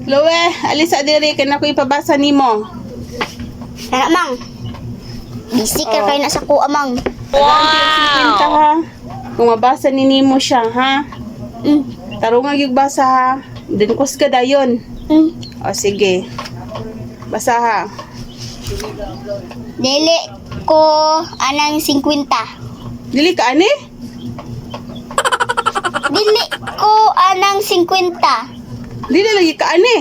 Lowe, alisa diri kay nako ipabasa nimo. Nana, mang. Busy ka Oh. kayo na sa kuha, mang. Wow! Ha. Kung mabasa ni nimo siya, ha? Tarunga gyud basa ha. Then kus ka dayon. O sige. Basa ha. Dili ko anang 50. Dili ka ani? Dili ko anang 50. Dili lagi ka ani.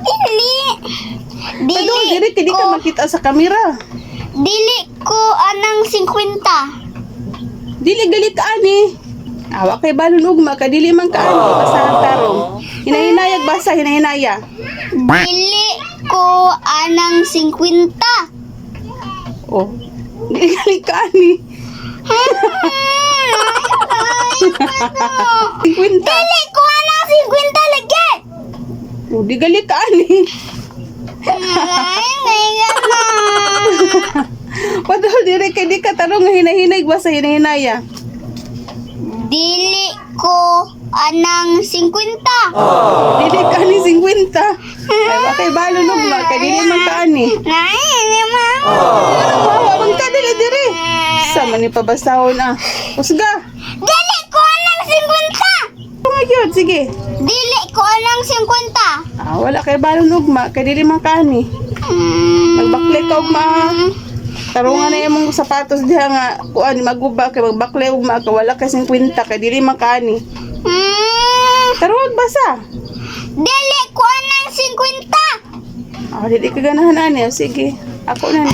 Dili. Dili Padung diri kay di ka ko, makita sa kamera. dili ko anang 50. Dili gali ka ani. Awa kay balon ugma ka dili man ka ani basa ang tarong. Hinahinayag basa hinahinaya. Dili ko anang 50. Oh. Dili gali ka ani. 50. Dili ko anang 50 lagi. Oh, di gali ka ani. Padol diri kay di ka tarong nga hinahinay basa hinahinaya. Dili ko anang 50. Dili ka ani 50. Ay wa kay balon ugma kay dili man ka ani. Ano mo man ka dili diri. Sa man ni pabasahon ah. Usga. Dili ko anang 50. Nga gyud sige. Dili ko anang 50. Ah, wala kay balon ugma kay dili man ka ani. Magbakle ka ugma ha. Tarungan na imong sapatos diha nga kuan maguba kay magbakle ugma ka wala kay 50 kay dili man ka ani. Tarungag basa. Dili ko anang 50. Ah, dili ka ganahan ani. O, sige. Ako na ni.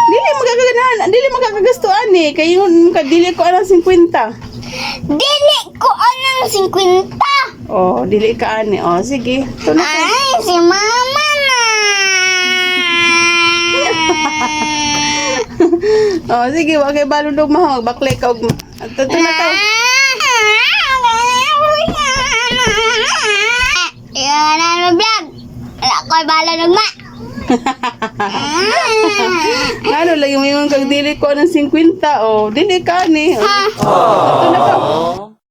Dili magkakaganahan, dili magkakagasto ani kay yung ka dili ko anang 50. Dili ko anang 50. Oh, dili ka ani. Oh, sige. Ito na ka. Ay, si mama na. Oh, sige, wa kay balon ugma ha, magbakle ka ugma. Ito na ka. Yan na vlog. Wala ko'y bala nagma. Ngano lagi mo yung kag dili ko anang 50. Oh, dili ka ani. Oh, ito na ka.